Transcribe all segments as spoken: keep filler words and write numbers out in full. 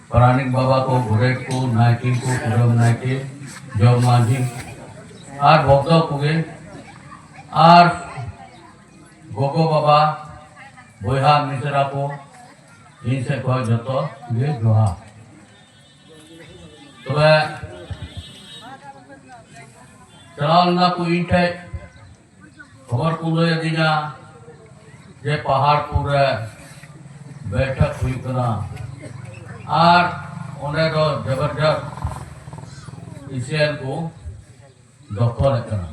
ᱯᱟᱨᱟᱱᱤᱠ ᱵᱟᱵᱟ ᱠᱚ, ᱜᱚᱰᱮᱛ ᱠᱚ, ᱱᱟᱭᱠᱮ ᱠᱚ, ᱠᱩᱰᱟᱹᱢ ᱱᱟᱭᱠᱮ, ᱡᱚᱜᱽ ᱢᱟᱹᱡᱷᱤ ᱟᱨ ᱵᱷᱚᱠᱛᱚ ᱠᱚᱜᱮ ᱟᱨ ᱜᱚᱜᱚ ᱵᱟᱵᱟ, ᱵᱚᱭᱦᱟ ᱢᱤᱥᱨᱟ ᱠᱚ, ᱤᱧ ᱥᱮᱫ ᱠᱷᱚᱱ ᱡᱚᱛᱚ ᱜᱮ ᱡᱚᱦᱟᱨ᱾ ᱛᱚᱵᱮ ᱪᱟᱞᱟᱣ ᱞᱮᱱᱟ ᱠᱚ ᱤᱧ ᱴᱷᱮᱡ, ᱠᱷᱚᱵᱚᱨ ᱠᱚ ᱞᱟᱹᱭ ᱟᱹᱫᱤᱧᱟ ᱡᱮ ᱯᱟᱦᱟᱲᱯᱩᱨ ᱨᱮ ᱵᱮᱴᱷᱚᱠ ᱦᱩᱭᱩᱜ ᱠᱟᱱᱟ ᱟᱨ ᱚᱸᱰᱮ ᱫᱚ ᱡᱚᱵᱚᱨᱡᱚᱥᱛ ᱤᱥᱤ ᱮᱞ ᱠᱚ ᱫᱚᱠᱷᱚᱞᱮᱫ ᱠᱟᱱᱟ᱾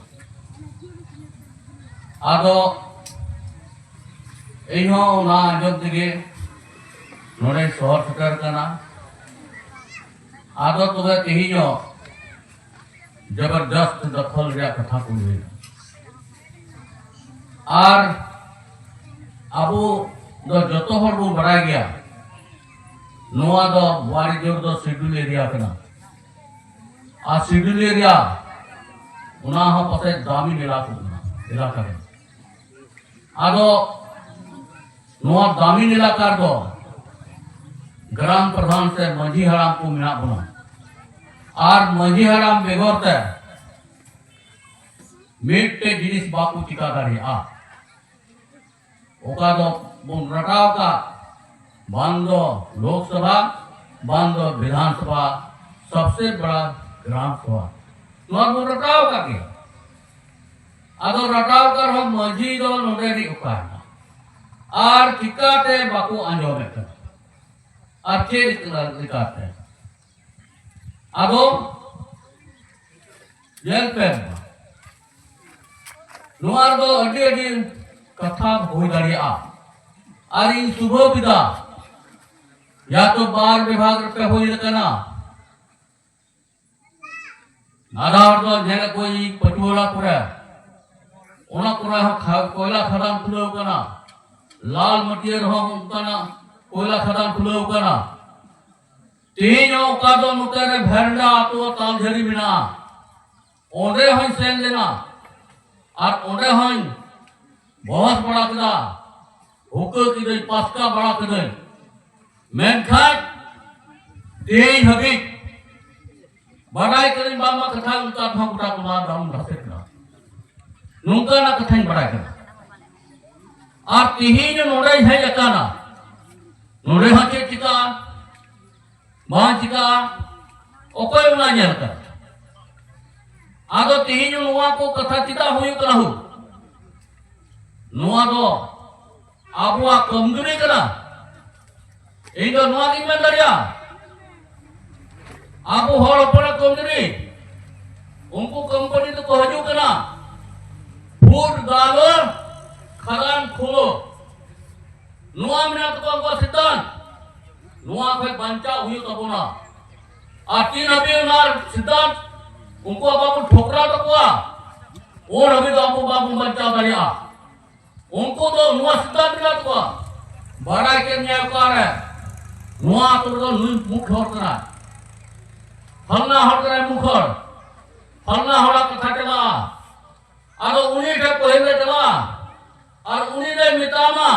ᱟᱫᱚ ᱤᱧᱦᱚᱸ ᱚᱱᱟ ᱟᱸᱡᱚᱢ ᱛᱮᱜᱮ ᱱᱚᱰᱮᱧ ᱥᱚᱦᱚᱨ ᱥᱮᱴᱮᱨ ᱠᱟᱱᱟ᱾ ᱟᱫᱚ ᱛᱚᱵᱮ ᱛᱮᱦᱮᱧᱚᱜ ᱡᱚᱵᱚᱨᱡᱚᱥᱛ ᱫᱚᱠᱷᱚᱞ ᱨᱮᱭᱟᱜ ᱠᱟᱛᱷᱟ ᱠᱚ ᱞᱟᱹᱭᱟ᱾ ᱟᱨ ᱟᱵᱚ ᱫᱚ ᱡᱚᱛᱚ ᱦᱚᱲ ᱵᱚᱱ ᱵᱟᱲᱟᱭ ᱜᱮᱭᱟ, ᱱᱚᱣᱟ ᱫᱚ ᱵᱟᱨᱤᱡᱳᱨ ᱫᱚ ᱥᱤᱰᱩᱞ ᱮᱨᱤᱭᱟ ᱠᱟᱱᱟ᱾ ᱟᱨ ᱥᱤᱰᱩᱞ ᱮᱨᱤᱭᱟ ᱚᱱᱟ ᱦᱚᱸ ᱯᱟᱥᱮᱡ ᱫᱟᱢᱤᱱ ᱮᱞᱟᱠᱟ ᱠᱟᱱᱟ, ᱮᱞᱟᱠᱟ ᱠᱟᱱᱟ᱾ ᱟᱫᱚ ᱱᱚᱣᱟ ᱫᱟᱢᱤᱱ ᱮᱞᱟᱠᱟ ᱨᱮᱫᱚ ᱜᱨᱟᱢ ᱯᱨᱚᱫᱷᱟᱱ ᱥᱮ ᱢᱟᱹᱡᱷᱤ ᱦᱟᱲᱟᱢ ᱠᱚ ᱢᱮᱱᱟᱜ ᱵᱚᱱᱟ᱾ ᱟᱨ ᱢᱟᱹᱡᱷᱤ ᱦᱟᱲᱟᱢ ᱵᱮᱜᱚᱨ ᱛᱮ ᱢᱤᱫᱴᱮᱡ ᱡᱤᱱᱤᱥ ᱵᱟᱠᱚ ᱪᱤᱠᱟ ᱫᱟᱲᱮᱭᱟᱜᱼᱟ᱾ ᱚᱠᱟ ᱫᱚ ᱵᱚᱱ ᱨᱟᱴᱟᱣ ᱠᱟᱜ, ᱵᱟᱝ ᱫᱚ ᱞᱳᱠ ᱥᱚᱵᱷᱟ, ᱵᱟᱝ ᱫᱚ ᱵᱤᱫᱷᱟᱱ ᱥᱚᱵᱷᱟ, ᱥᱚᱵᱥᱮ ᱵᱟᱲᱟ ᱜᱨᱟᱢ ᱥᱚᱵᱷᱟ, ᱱᱚᱣᱟ ᱵᱚᱱ ᱨᱟᱴᱟᱣ ᱠᱟᱜ ᱜᱮ᱾ ᱟᱫᱚ ᱨᱟᱴᱟᱣ ᱠᱟᱜ ᱨᱮᱦᱚᱸ ᱢᱟᱹᱡᱷᱤ ᱫᱚ ᱱᱚᱰᱮ ᱨᱤᱱᱤᱡ ᱚᱠᱟᱭᱮᱱᱟ? ᱟᱨ ᱪᱤᱠᱟᱛᱮ ᱵᱟᱠᱚ ᱟᱸᱡᱚᱢᱮᱫ ᱠᱟᱱᱟ? ᱟᱨ ᱪᱮᱫ ᱞᱮᱠᱟᱛᱮ? ᱟᱫᱚ ᱧᱮᱞ ᱯᱮ, ᱱᱚᱣᱟ ᱨᱮᱫᱚ ᱟᱹᱰᱤ ᱟᱹᱰᱤ ᱠᱟᱛᱷᱟ ᱦᱩᱭ ᱫᱟᱲᱮᱭᱟᱜᱼᱟ᱾ ᱟᱨ ᱤᱧ ᱥᱩᱵᱷᱟᱹ ᱵᱤᱫᱟ, ᱭᱟ ᱛᱚ ᱵᱟᱨ ᱵᱤᱵᱷᱟᱜᱽ ᱨᱮᱯᱮ ᱦᱩᱭ ᱟᱠᱟᱱᱟ᱾ ᱟᱫᱷᱟ ᱦᱚᱲ ᱫᱚ ᱧᱮᱞᱮᱫ ᱠᱚᱣᱟᱧ ᱯᱟᱹᱪᱩᱣᱟᱹᱲᱟ ᱠᱚᱨᱮ, ᱚᱱᱟ ᱠᱚᱨᱮ ᱦᱚᱸ ᱠᱷᱟ-, ᱠᱚᱭᱞᱟ ᱠᱷᱟᱫᱟᱱ ᱠᱷᱩᱞᱟᱹᱣ ᱠᱟᱱᱟ᱾ ᱞᱟᱞ ᱢᱟᱹᱴᱤᱭᱟᱹ ᱨᱮᱦᱚᱸ ᱚᱱᱠᱟᱱᱟᱜ ᱠᱚᱭᱞᱟ ᱠᱷᱟᱫᱟᱱ ᱠᱷᱩᱞᱟᱹᱣ ᱠᱟᱱᱟ᱾ ᱛᱮᱦᱮᱧ ᱦᱚᱸ ᱚᱠᱟ ᱫᱚ ᱱᱚᱛᱮ ᱨᱮ ᱵᱷᱮᱨᱰᱟ ᱟᱹᱛᱩ ᱛᱟᱞᱡᱷᱟᱹᱨᱤ ᱢᱮᱱᱟᱜᱼᱟ, ᱚᱸᱰᱮ ᱦᱚᱸᱧ ᱥᱮᱱ ᱞᱮᱱᱟ ᱟᱨ ᱚᱸᱰᱮ ᱦᱚᱸᱧ ᱵᱚᱦᱚᱥ ᱵᱟᱲᱟ ᱠᱮᱫᱟ, ᱦᱩᱠᱟᱹ ᱠᱤᱫᱟᱹᱧ, ᱯᱟᱥᱠᱟ ᱵᱟᱲᱟ ᱠᱤᱫᱟᱹᱧ᱾ ᱢᱮᱱᱠᱷᱟᱱ ᱛᱮᱦᱮᱧ ᱦᱟᱹᱵᱤᱡ ᱵᱟᱰᱟᱭ ᱠᱟᱹᱱᱟᱹᱧ ᱵᱟᱝᱢᱟ ᱠᱟᱛᱷᱟ ᱚᱱᱠᱟ ᱛᱮᱦᱚᱸ ᱜᱚᱴᱟ ᱴᱚᱞᱟ ᱫᱟᱢ ᱫᱷᱟᱥᱮ ᱠᱟᱱᱟ᱾ ᱱᱚᱝᱠᱟᱱᱟᱜ ᱠᱟᱛᱷᱟᱧ ᱵᱟᱰᱟᱭ ᱠᱟᱱᱟ᱾ ᱟᱨ ᱛᱮᱦᱮᱧ ᱱᱚᱰᱮᱧ ᱦᱮᱡ ᱟᱠᱟᱱᱟ, ᱱᱚᱰᱮ ᱦᱚᱸ ᱪᱮᱫ ᱪᱤᱠᱟᱹᱜᱼᱟ ᱵᱟᱝ ᱪᱤᱠᱟᱹᱜᱼᱟ, ᱚᱠᱚᱭ ᱚᱱᱟ ᱧᱮᱞ ᱠᱟᱱᱟ? ᱟᱫᱚ ᱛᱮᱦᱮᱧ ᱱᱚᱣᱟ ᱠᱚ ᱠᱟᱛᱷᱟ ᱪᱮᱫᱟᱜ ᱦᱩᱭᱩᱜ ᱠᱟᱱᱟ? ᱦᱳ, ᱱᱚᱣᱟ ᱫᱚ ᱟᱵᱚᱣᱟᱜ ᱠᱚᱢᱡᱩᱨᱤ ᱠᱟᱱᱟ᱾ ᱤᱧ ᱫᱚ ᱱᱚᱣᱟ ᱜᱤᱧ ᱢᱮᱱ ᱫᱟᱲᱮᱭᱟᱜᱼᱟ, ᱟᱵᱚ ᱦᱚᱲ ᱦᱚᱯᱚᱱᱟᱜ ᱠᱚᱢᱡᱩᱨᱤ᱾ ᱩᱱᱠᱩ ᱠᱳᱢᱯᱟᱱᱤ ᱫᱚᱠᱚ ᱦᱤᱡᱩᱜ ᱠᱟᱱᱟ, ᱯᱷᱩᱰ ᱜᱟᱞᱚᱨ ᱠᱷᱟᱫᱟᱱ ᱠᱷᱩᱞᱚ, ᱱᱚᱣᱟ ᱢᱮᱱᱟᱜ ᱛᱟᱠᱚᱣᱟ ᱩᱱᱠᱩᱣᱟᱜ ᱥᱤᱫᱷᱟᱱᱛ᱾ ᱱᱚᱣᱟ ᱠᱷᱚᱱ ᱵᱟᱧᱪᱟᱣ ᱦᱩᱭᱩᱜ ᱛᱟᱵᱚᱱᱟ᱾ ᱟᱨ ᱛᱤᱱ ᱦᱟᱹᱵᱤᱡ ᱚᱱᱟ ᱥᱤᱫᱷᱟᱱᱛ ᱩᱱᱠᱩᱣᱟᱜ ᱵᱟᱵᱚᱱ ᱴᱷᱚᱠᱨᱟᱣ ᱛᱟᱠᱚᱣᱟ, ᱩᱱ ᱦᱟᱹᱵᱤᱡ ᱫᱚ ᱟᱵᱚ ᱵᱟᱵᱚᱱ ᱵᱟᱧᱪᱟᱣ ᱫᱟᱲᱮᱭᱟᱜᱼᱟ᱾ ᱩᱱᱠᱩ ᱫᱚ ᱱᱚᱣᱟ ᱥᱤᱫᱷᱟᱱᱛ ᱢᱮᱱᱟᱜ ᱛᱟᱠᱚᱣᱟ, ᱵᱟᱲᱟᱭ ᱠᱮᱫ ᱧᱮᱞ ᱚᱠᱟᱨᱮ ᱱᱚᱣᱟ ᱟᱛᱳ ᱨᱮᱫᱚ ᱱᱩᱭ ᱢᱩᱠᱷ ᱦᱚᱲ ᱠᱟᱱᱟᱭ, ᱯᱷᱟᱞᱱᱟ ᱦᱚᱲ ᱠᱟᱱᱟᱭ ᱢᱩᱠᱷ ᱦᱚᱲ, ᱯᱷᱟᱞᱱᱟ ᱦᱚᱲᱟᱜ ᱠᱟᱛᱷᱟ ᱪᱟᱞᱟᱜᱼᱟ᱾ ᱟᱫᱚ ᱩᱱᱤ ᱴᱷᱮᱱ ᱯᱟᱹᱦᱤᱞ ᱞᱮ ᱪᱟᱞᱟᱜᱼᱟ ᱟᱨ ᱩᱱᱤ ᱫᱚᱭ ᱢᱮᱛᱟᱢᱟ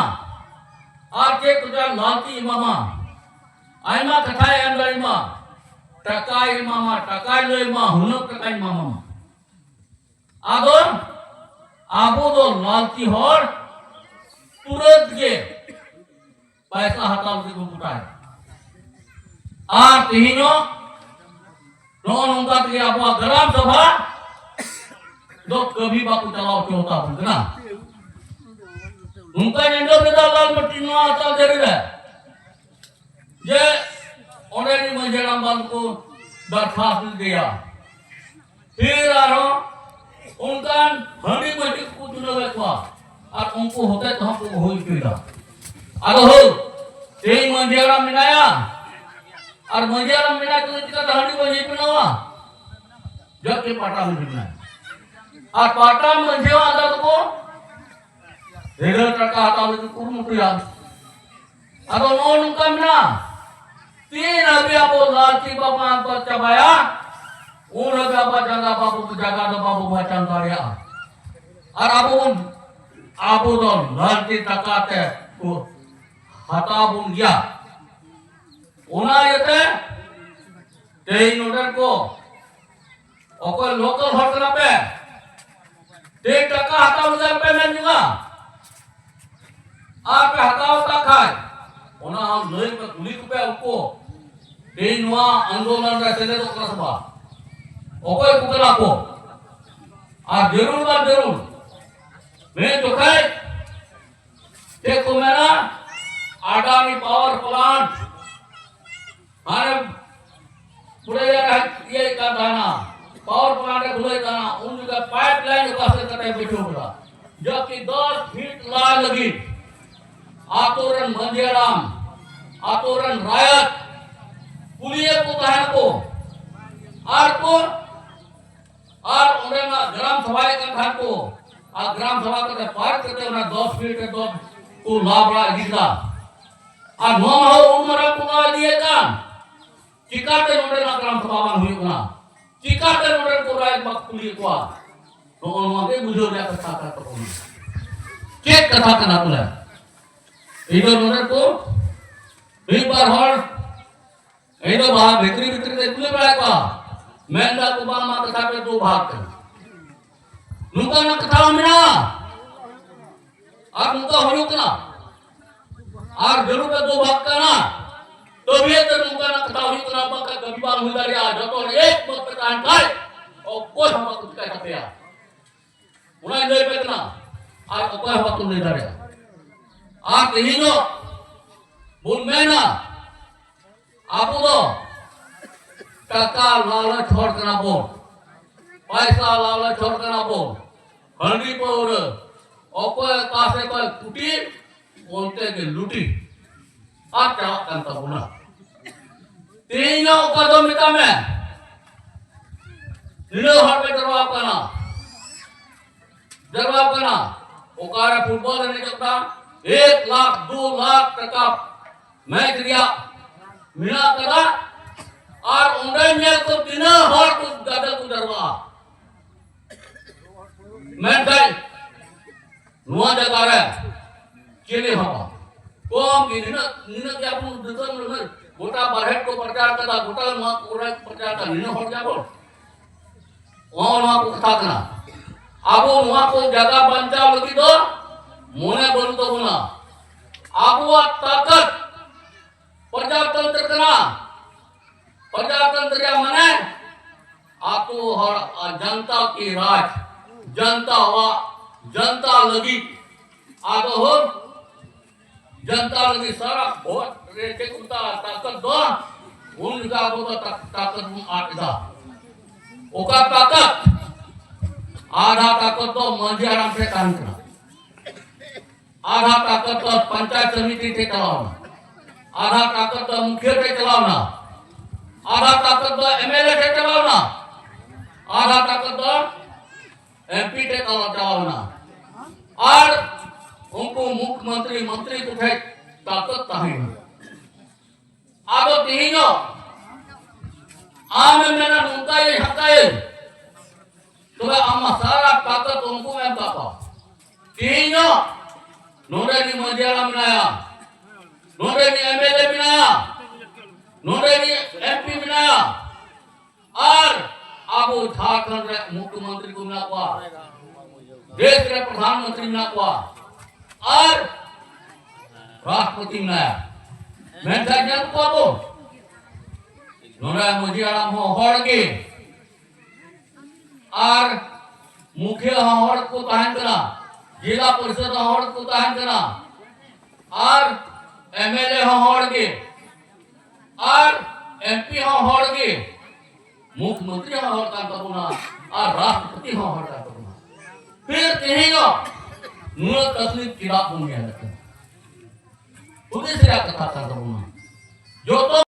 ᱟᱨ ᱪᱮᱫ ᱠᱚᱪᱚ ᱞᱟᱞᱪᱤ ᱮᱢᱟᱢᱟ, ᱟᱭᱢᱟ ᱠᱟᱛᱷᱟᱭ ᱮᱢ ᱫᱟᱲᱮᱭᱟᱢᱟ, ᱴᱟᱠᱟᱭ ᱮᱢᱟᱢᱟ, ᱴᱟᱠᱟᱭ ᱞᱟᱹᱭ ᱟᱢᱟ, ᱦᱩᱱᱟᱹᱝ ᱴᱟᱠᱟᱭ ᱮᱢᱟᱢᱟ᱾ ᱟᱫᱚ ᱟᱵᱚ ᱫᱚ ᱞᱟᱞᱪᱤ ᱦᱚᱲ ᱛᱩᱨᱟᱹᱛ ᱜᱮ ᱯᱟᱭᱥᱟ ᱦᱟᱛᱟᱣ ᱞᱟᱹᱜᱤᱫ ᱵᱚᱱ ᱜᱚᱴᱟᱭᱟ᱾ ᱟᱨ ᱛᱮᱦᱮᱧ ᱦᱚᱸ ᱱᱚᱜᱼᱚ ᱱᱚᱝᱠᱟ ᱛᱮᱜᱮ ᱟᱵᱚᱣᱟᱜ ᱜᱨᱟᱢ ᱥᱚᱵᱷᱟ ᱫᱚ ᱠᱟᱹᱢᱤ ᱵᱟᱠᱚ ᱪᱟᱞᱟᱣ ᱦᱚᱪᱚ ᱛᱟᱵᱚᱱ ᱠᱟᱱᱟ᱾ ᱱᱚᱝᱠᱟᱧ ᱟᱸᱡᱚᱢ ᱞᱮᱫᱟ ᱞᱟᱞᱢᱟᱴᱤ ᱱᱚᱣᱟ ᱛᱟᱞᱡᱟᱹᱨᱤ ᱨᱮ, ᱡᱮ ᱚᱸᱰᱮ ᱨᱤᱱ ᱢᱟᱹᱡᱷᱤ ᱦᱟᱲᱟᱢ ᱵᱟᱝ ᱠᱚ ᱫᱚᱨᱠᱷᱟᱥᱛ ᱞᱮᱫᱮᱭᱟ᱾ ᱯᱷᱤᱨ ᱟᱨᱦᱚᱸ ᱚᱱᱠᱟᱱ ᱦᱟᱺᱰᱤ ᱢᱟᱹᱡᱷᱤ ᱠᱚᱠᱚ ᱪᱩᱱᱟᱹᱣᱮᱫ ᱠᱚᱣᱟ ᱟᱨ ᱩᱱᱠᱩ ᱦᱚᱛᱮ ᱛᱮᱦᱚᱸ ᱠᱚ ᱦᱩᱭ ᱦᱚᱪᱚᱭᱮᱫᱟ᱾ ᱟᱫᱚ ᱦᱳᱭ, ᱛᱮᱦᱮᱧ ᱢᱟᱹᱡᱷᱤ ᱦᱟᱲᱟᱢ ᱢᱮᱱᱟᱭᱟ ᱟᱨ ᱢᱟᱹᱡᱷᱤ ᱦᱟᱲᱟᱢ ᱢᱮᱱᱟᱭ ᱛᱩᱞᱩᱡ ᱪᱤᱠᱟᱹᱛᱮ ᱦᱟᱺᱰᱤ ᱢᱟᱹᱡᱷᱤ ᱵᱮᱱᱟᱣᱟ? ᱡᱚᱵᱠᱤ ᱯᱟᱴᱟ ᱢᱟᱹᱡᱷᱤ ᱢᱮᱱᱟᱭᱟ ᱟᱨ ᱯᱟᱴᱟ ᱢᱟᱹᱡᱷᱤ ᱦᱚᱸ ᱟᱫᱚ ᱠᱚ ᱦᱤᱲᱟᱹ ᱴᱟᱠᱟ ᱦᱟᱛᱟᱣ ᱞᱟᱹᱜᱤᱫ ᱠᱩᱨᱩᱢᱩᱴᱩᱭᱟ᱾ ᱟᱫᱚ ᱱᱚᱜᱼᱚ ᱱᱚᱝᱠᱟ ᱢᱮᱱᱟᱜᱼᱟ, ᱛᱤᱱ ᱦᱟᱹᱵᱤᱡ ᱟᱵᱚ ᱞᱟᱞᱪᱤ ᱵᱟᱵᱚᱱ ᱟᱫ ᱪᱟᱵᱟᱭᱟ, ᱩᱱ ᱦᱟᱹᱵᱤᱡ ᱟᱵᱚᱣᱟᱜ ᱡᱟᱸᱜᱟ ᱵᱟᱵᱚ, ᱡᱟᱸᱜᱟ ᱫᱚ ᱵᱟᱵᱚ ᱵᱟᱧᱪᱟᱣ ᱫᱟᱲᱮᱭᱟᱜᱼᱟ᱾ ᱟᱨ ᱟᱵᱚ ᱵᱚᱱ, ᱟᱵᱚ ᱫᱚ ᱞᱟᱞᱪᱤ ᱴᱟᱠᱟ ᱛᱮ ᱠᱚ ᱦᱟᱛᱟᱣ ᱵᱚᱱ ᱜᱮᱭᱟ᱾ ᱚᱱᱟ ᱤᱭᱟᱹᱛᱮ ᱛᱮᱦᱮᱧ ᱱᱚᱰᱮᱱ ᱠᱚ ᱚᱠᱚᱭ ᱞᱳᱠᱟᱞ ᱦᱚᱲ ᱠᱟᱱᱟ ᱯᱮ, ᱛᱮᱦᱮᱧ ᱴᱟᱠᱟ ᱦᱟᱛᱟᱣ ᱞᱟᱹᱜᱤᱫ ᱯᱮ ᱢᱮᱱ ᱧᱚᱜᱟ, ᱟᱨ ᱯᱮ ᱦᱟᱛᱟᱣ ᱠᱟᱜ ᱠᱷᱟᱡ ᱚᱱᱟ ᱦᱚᱸ ᱞᱟᱹᱭ ᱯᱮ, ᱠᱩᱞᱤ ᱠᱚᱯᱮ ᱩᱱᱠᱩ ᱛᱮᱦᱮᱧ ᱱᱚᱣᱟ ᱟᱱᱫᱳᱞᱚᱱ ᱨᱮ ᱥᱮᱞᱮᱫᱚᱜ ᱠᱟᱱᱟ ᱥᱮ ᱵᱟᱝ, ᱚᱠᱚᱭ ᱠᱚ ᱠᱟᱱᱟ ᱠᱚ᱾ ᱟᱨ ᱡᱟᱹᱨᱩᱲ ᱵᱟᱝ ᱡᱟᱹᱨᱩᱲ ᱢᱤᱫ ᱡᱚᱠᱷᱮᱡ ᱪᱮᱫ ᱠᱚ ᱢᱮᱱᱟ, ᱟᱰᱟᱱᱤ ᱯᱟᱣᱟᱨ ᱯᱞᱟᱱᱴ ᱦᱟᱱᱮ ᱯᱩᱨᱟᱹ ᱤᱭᱟᱹᱭ ᱠᱟᱱ ᱛᱟᱦᱮᱱᱟ, ᱯᱟᱣᱟᱨ ᱯᱞᱟᱱᱴ ᱮ ᱠᱷᱩᱞᱟᱹᱣ ᱠᱟᱱᱟ, ᱩᱱ ᱡᱚᱠᱷᱚᱱ ᱯᱟᱭᱤᱯ ᱞᱟᱭᱤᱱ ᱚᱠᱟ ᱥᱮᱫ ᱠᱟᱛᱮ ᱵᱤᱪᱷᱟᱹᱣ ᱠᱮᱫᱟ, ᱡᱚᱵᱠᱤ ᱫᱚᱥ ᱯᱷᱤᱴ ᱞᱟᱭ ᱞᱟᱹᱜᱤᱫ ᱟᱛᱳ ᱨᱮᱱ ᱢᱟᱹᱡᱷᱤ ᱦᱟᱲᱟᱢ, ᱟᱛᱳ ᱨᱮᱱ ᱨᱟᱭᱟᱛ ᱠᱩᱞᱤᱭᱮᱫ ᱠᱚ ᱛᱟᱦᱮᱱᱟᱠᱚ, ᱟᱨ ᱠᱚ ᱟᱨ ᱚᱸᱰᱮᱱᱟᱜ ᱜᱨᱟᱢ ᱥᱚᱵᱷᱟᱭᱮᱫ ᱠᱟᱱ ᱛᱟᱦᱮᱸᱫ ᱠᱚ, ᱟᱨ ᱜᱨᱟᱢ ᱥᱚᱵᱷᱟ ᱠᱟᱛᱮ ᱯᱟᱨᱠ ᱠᱟᱛᱮ ᱚᱱᱟ ᱫᱚᱥ ᱯᱷᱤᱴ ᱨᱮ ᱫᱚ ᱠᱚ ᱞᱟ ᱵᱟᱲᱟ ᱤᱫᱤ ᱠᱮᱫᱟ᱾ ᱟᱨ ᱱᱚᱣᱟ ᱢᱟ ᱦᱚᱸ ᱩᱱ ᱢᱟᱨᱟᱝ ᱠᱚ ᱞᱟ ᱤᱫᱤᱭᱮᱫ ᱠᱟᱱ, ᱪᱤᱠᱟᱛᱮ ᱱᱚᱸᱰᱮᱱᱟᱜ ᱜᱨᱟᱢ ᱥᱚᱵᱷᱟ ᱵᱟᱝ ᱦᱩᱭᱩᱜ ᱠᱟᱱᱟ? ᱪᱤᱠᱟᱛᱮ ᱱᱚᱸᱰᱮᱱ ᱠᱚ ᱨᱟᱭ ᱵᱟᱠᱚ ᱠᱩᱞᱤᱭᱮᱫ ᱠᱚᱣᱟ? ᱱᱚᱜᱼᱚ ᱱᱚᱣᱟ ᱜᱮ ᱵᱩᱡᱷᱟᱹᱣ ᱨᱮᱭᱟᱜ ᱠᱟᱛᱷᱟ ᱠᱟᱱ ᱛᱟᱵᱚᱱᱟ᱾ ᱪᱮᱫ ᱠᱟᱛᱷᱟ ᱠᱟᱱᱟ ᱛᱚᱵᱮ? ᱤᱧ ᱫᱚ ᱱᱚᱸᱰᱮ ᱠᱚ ᱢᱤᱫ ᱵᱟᱨ ᱦᱚᱲ ᱤᱧ ᱫᱚ ᱵᱟᱦᱟ ᱵᱷᱤᱛᱨᱤ ᱵᱷᱤᱛᱨᱤ ᱛᱮ ᱠᱩᱞᱤ ᱵᱟᱲᱟᱭᱮᱫ ᱠᱚᱣᱟ, ᱢᱮᱱ ᱫᱟ ᱠᱚ ᱵᱟᱝ ᱢᱟ ᱠᱟᱛᱷᱟ ᱯᱮ ᱫᱩ ᱵᱷᱟᱜᱽ ᱠᱟᱱᱟ᱾ ᱱᱚᱝᱠᱟᱱᱟᱜ ᱠᱟᱛᱷᱟ ᱦᱚᱸ ᱢᱮᱱᱟᱜᱼᱟ ᱟᱨ ᱱᱚᱝᱠᱟ ᱦᱩᱭᱩᱜ ᱠᱟᱱᱟ᱾ ᱟᱨ ᱡᱟᱹᱨᱩᱲ ᱯᱮ ᱫᱩ ᱵᱷᱟᱜᱽ ᱠᱟᱱᱟ, ᱛᱚᱵᱮ ᱛᱚ ᱱᱚᱝᱠᱟᱱᱟᱜ ᱠᱟᱛᱷᱟ ᱦᱩᱭᱩᱜ ᱠᱟᱱᱟ, ᱵᱟᱝᱠᱷᱟᱱ ᱠᱟᱹᱢᱤ ᱵᱟᱝ ᱦᱩᱭ ᱫᱟᱲᱮᱭᱟᱜᱼᱟ᱾ ᱡᱚᱛᱚ ᱦᱚᱲ ᱮᱠ ᱢᱚᱛ ᱯᱮ ᱛᱟᱦᱮᱱ ᱠᱷᱟᱡ ᱚᱠᱚᱭ ᱦᱚᱸ ᱵᱟᱠᱚ ᱪᱤᱠᱟᱹ ᱛᱟᱯᱮᱭᱟ᱾ ᱚᱱᱟᱧ ᱞᱟᱹᱭ ᱯᱮ ᱠᱟᱱᱟ, ᱟᱨ ᱚᱠᱚᱭ ᱦᱚᱸ ᱵᱟᱠᱚ ᱞᱟᱹᱭ ᱫᱟᱲᱮᱭᱟᱜᱼᱟ᱾ ᱟᱨ ᱛᱮᱦᱮᱧ ᱫᱚ ᱵᱚᱱ ᱢᱮᱱᱟ, ᱟᱵᱚ ᱫᱚ ᱴᱟᱠᱟ ᱞᱟᱞᱚᱪ ᱦᱚᱲ ᱠᱟᱱᱟ ᱵᱚᱱ, ᱯᱟᱭᱥᱟ ᱞᱟᱞᱚᱪ ᱦᱚᱲ ᱠᱟᱱᱟ ᱵᱚᱱ, ᱦᱟᱺᱰᱤ ᱯᱟᱹᱣᱨᱟᱹ, ᱚᱠᱚᱭ ᱚᱠᱟ ᱥᱮᱫ ᱠᱷᱚᱱ ᱠᱩᱴᱤ, ᱚᱱᱛᱮ ᱜᱮ ᱞᱩᱴᱤ ᱟᱨ ᱪᱟᱞᱟᱜ ᱠᱟᱱ ᱛᱟᱵᱚᱱᱟ᱾ ᱛᱮᱦᱮᱧ ᱫᱚ ᱚᱠᱟ ᱫᱚ ᱢᱮᱛᱟᱜ ᱢᱮ, ᱱᱤᱱᱟᱹᱜ ᱦᱚᱲ ᱯᱮ ᱡᱟᱨᱣᱟ ᱠᱟᱱᱟ, ᱡᱟᱨᱣᱟ ᱠᱟᱱᱟ, ᱚᱠᱟᱨᱮ ᱯᱷᱩᱴᱵᱚᱞ ᱮᱱᱮᱡᱚᱜ ᱠᱟᱱ ᱮᱠ ᱞᱟᱠᱷ ᱫᱩ ᱞᱟᱠᱷ ᱴᱟᱠᱟ ᱢᱮᱪ ᱨᱮᱭᱟᱜ ᱢᱮᱱᱟᱜ ᱠᱟᱫᱟ, ᱟᱨ ᱚᱸᱰᱮ ᱧᱮᱞ ᱠᱚ ᱛᱤᱱᱟᱹᱜ ᱦᱚᱲ ᱠᱚ ᱜᱟᱫᱮᱞ ᱠᱚ ᱡᱟᱨᱣᱟᱜᱼᱟ᱾ ᱢᱮᱱᱠᱷᱟᱱ ᱱᱚᱣᱟ ᱡᱟᱭᱜᱟ ᱨᱮ ᱪᱮᱫ ᱦᱚᱸ ᱵᱟᱝ᱾ ᱠᱚᱢ ᱜᱮ ᱱᱤᱱᱟᱹᱜ, ᱱᱤᱱᱟᱹᱜ ᱜᱮ ᱟᱵᱚ ᱫᱤᱥᱚᱢ ᱨᱮ ᱜᱚᱴᱟ ᱵᱟᱨᱦᱮ ᱠᱚ ᱯᱨᱚᱪᱟᱨ ᱠᱟᱫᱟ, ᱜᱚᱴᱟ ᱱᱚᱣᱟ ᱠᱚᱨᱮ ᱯᱨᱚᱪᱟᱨ ᱠᱟᱫᱟ, ᱱᱤᱱᱟᱹᱜ ᱦᱚᱲ ᱜᱮᱭᱟ ᱵᱚᱱ᱾ ᱱᱚᱜᱼᱚ ᱱᱚᱣᱟ ᱠᱚ ᱠᱟᱛᱷᱟ ᱠᱟᱱᱟ᱾ ᱟᱵᱚ ᱱᱚᱣᱟ ᱠᱚ ᱡᱟᱭᱜᱟ ᱵᱟᱧᱪᱟᱣ ᱞᱟᱹᱜᱤᱫ ᱫᱚ ᱢᱚᱱᱮ ᱵᱟᱹᱱᱩᱜ ᱛᱟᱵᱚᱱᱟ᱾ ᱟᱵᱚᱣᱟᱜ ᱛᱟᱠᱚᱛ ᱯᱨᱚᱡᱟᱛᱚᱱᱛᱨᱚ ᱠᱟᱱᱟ᱾ ᱯᱨᱚᱡᱟᱛᱚᱱᱛᱨᱚ ᱨᱮᱭᱟᱜ ᱢᱟᱱᱮ ᱟᱛᱳ ᱦᱚᱲ ᱟᱨ ᱡᱚᱱᱛᱟ ᱠᱤ ᱨᱟᱡᱽ, ᱡᱚᱱᱛᱟᱣᱟᱜ, ᱡᱚᱱᱛᱟ ᱞᱟᱹᱜᱤᱫ᱾ ᱟᱫᱚ ᱦᱚᱸ ᱡᱚᱱᱛᱟ ᱞᱟᱹᱜᱤᱫ ᱥᱟᱨᱟ ᱵᱷᱳᱴ ᱨᱮ ᱪᱮᱫ ᱠᱚ ᱢᱮᱛᱟᱜᱼᱟ, ᱛᱟᱠᱚᱛ ᱫᱚ, ᱩᱱ ᱡᱚᱠᱷᱟ ᱟᱵᱚ ᱫᱚ ᱛᱟ-, ᱛᱟᱠᱚᱛ ᱵᱚᱱ ᱟᱫ ᱮᱫᱟ᱾ ᱚᱠᱟ ᱛᱟᱠᱚᱛ? ᱟᱫᱷᱟ ᱛᱟᱠᱚᱛ ᱫᱚ ᱢᱟᱹᱡᱷᱤ ᱦᱟᱲᱟᱢ ᱴᱷᱮᱱ ᱛᱟᱦᱮᱱ ᱠᱟᱱᱟ, ᱟᱫᱷᱟ ᱛᱟᱠᱚᱛ ᱫᱚ ᱯᱚᱧᱪᱟᱭᱮᱛ ᱥᱚᱢᱤᱛᱤ ᱴᱷᱮᱱ ᱪᱟᱞᱟᱣ ᱮᱱᱟ, ᱟᱫᱷᱟ ᱛᱟᱠᱚᱛ ᱫᱚ ᱢᱩᱠᱷᱤᱭᱟᱹ ᱴᱷᱮᱱ ᱪᱟᱞᱟᱣ ᱮᱱᱟ, ᱟᱫᱷᱟ ᱛᱟᱠᱚᱛ ᱫᱚ ᱮᱢᱮᱞᱮ ᱴᱷᱮᱱ ᱪᱟᱞᱟᱣ ᱮᱱᱟ, ᱟᱫᱷᱟ ᱛᱟᱠᱚᱛ ᱫᱚ ᱮᱢᱯᱤ ᱴᱷᱮᱱ ᱪᱟᱞᱟᱣ, ᱪᱟᱞᱟᱣ ᱮᱱᱟ, ᱟᱨ ᱩᱱᱠᱩ ᱢᱩᱠᱷᱢᱚᱱᱛᱨᱤ, ᱢᱚᱱᱛᱨᱤ ᱠᱚ ᱴᱷᱮᱱ ᱛᱟᱠᱚᱛ ᱛᱟᱦᱮᱸᱭᱮᱱᱟ᱾ ᱟᱫᱚ ᱛᱮᱦᱮᱧ ᱫᱚ ᱟᱢᱮᱢ ᱢᱮᱱᱟ ᱱᱚᱝᱠᱟᱭᱟᱹᱧ, ᱦᱟᱱᱠᱟᱭᱟᱹᱧ, ᱛᱚᱵᱮ ᱟᱢ ᱢᱟ ᱥᱟᱨᱟ ᱛᱟᱠᱚᱛ ᱩᱱᱠᱩᱢ ᱮᱢ ᱠᱟᱜ ᱠᱚᱣᱟ᱾ ᱛᱮᱦᱮᱧ ᱫᱚ ᱱᱚᱰᱮ ᱨᱤᱱᱤᱡ ᱢᱟᱹᱡᱷᱤ ᱦᱟᱲᱟᱢ ᱢᱮᱱᱟᱭᱟ, ᱱᱚᱰᱮ ᱨᱤᱱᱤᱡ ᱮᱢᱮᱞᱮ ᱢᱮᱱᱟᱭᱟ, ᱱᱚᱰᱮ ᱨᱤᱱᱤᱡ ᱮᱢᱯᱤ ᱢᱮᱱᱟᱭᱟ, ᱟᱨ ᱟᱵᱚ ᱡᱷᱟᱲᱠᱷᱚᱸᱰ ᱨᱮ ᱢᱩᱠᱷᱭᱚᱢᱚᱱᱛᱨᱤ ᱠᱚ ᱢᱮᱱᱟᱜ ᱠᱚᱣᱟ, ᱫᱮᱥ ᱨᱮ ᱯᱨᱚᱫᱷᱟᱱ ᱢᱚᱱᱛᱨᱤ ᱢᱮᱱᱟᱜ ᱠᱚᱣᱟ, ᱟᱨ ᱨᱟᱥᱴᱨᱚᱯᱚᱛᱤ ᱢᱮᱱᱟᱭᱟ᱾ ᱢᱮᱱᱠᱷᱟᱱ ᱧᱮᱞ ᱠᱚᱣᱟ ᱵᱚᱱ, ᱱᱚᱰᱮ ᱢᱟᱹᱡᱷᱤ ᱦᱟᱲᱟᱢ ᱦᱚᱸ ᱦᱚᱲ ᱜᱮ, ᱟᱨ ᱢᱩᱠᱷᱤᱭᱟᱹ ᱦᱚᱸ ᱦᱚᱲ ᱠᱚ ᱛᱟᱦᱮᱱ ᱠᱟᱱᱟ, ᱡᱮᱞᱟ ᱯᱚᱨᱤᱥᱚᱫ ᱦᱚᱸ ᱦᱚᱲ ᱠᱚ ᱛᱟᱦᱮᱱ ᱠᱟᱱᱟ, ᱟᱨ ᱮᱢᱮᱞᱮ ᱦᱚᱸ ᱦᱚᱲ ᱜᱮ, ᱟᱨ ᱮᱢᱯᱤ ᱦᱚᱸ ᱦᱚᱲ ᱜᱮ, ᱢᱩᱠᱷᱢᱚᱱᱛᱨᱤ ᱦᱚᱸ ᱦᱚᱲ ᱠᱟᱱ ᱛᱟᱵᱚᱱᱟ, ᱟᱨ ᱨᱟᱥᱴᱨᱚᱯᱚᱛᱤ ᱦᱚᱸ ᱦᱚᱲ ᱠᱟᱱ ᱛᱟᱵᱚᱱᱟ᱾ ᱯᱷᱤᱨ ᱛᱮᱦᱮᱧ ᱦᱚᱸ ᱱᱩᱱᱟᱹᱜ ᱛᱟᱠᱞᱤᱯ ᱪᱮᱫᱟᱜ ᱵᱚᱱ ᱧᱮᱞᱮᱫ ᱠᱟᱱᱟ? ᱦᱩᱫᱤᱥ ᱨᱮᱭᱟᱜ ᱠᱟᱛᱷᱟ ᱠᱟᱱ ᱛᱟᱵᱚᱱᱟ᱾ ᱡᱚᱛᱚ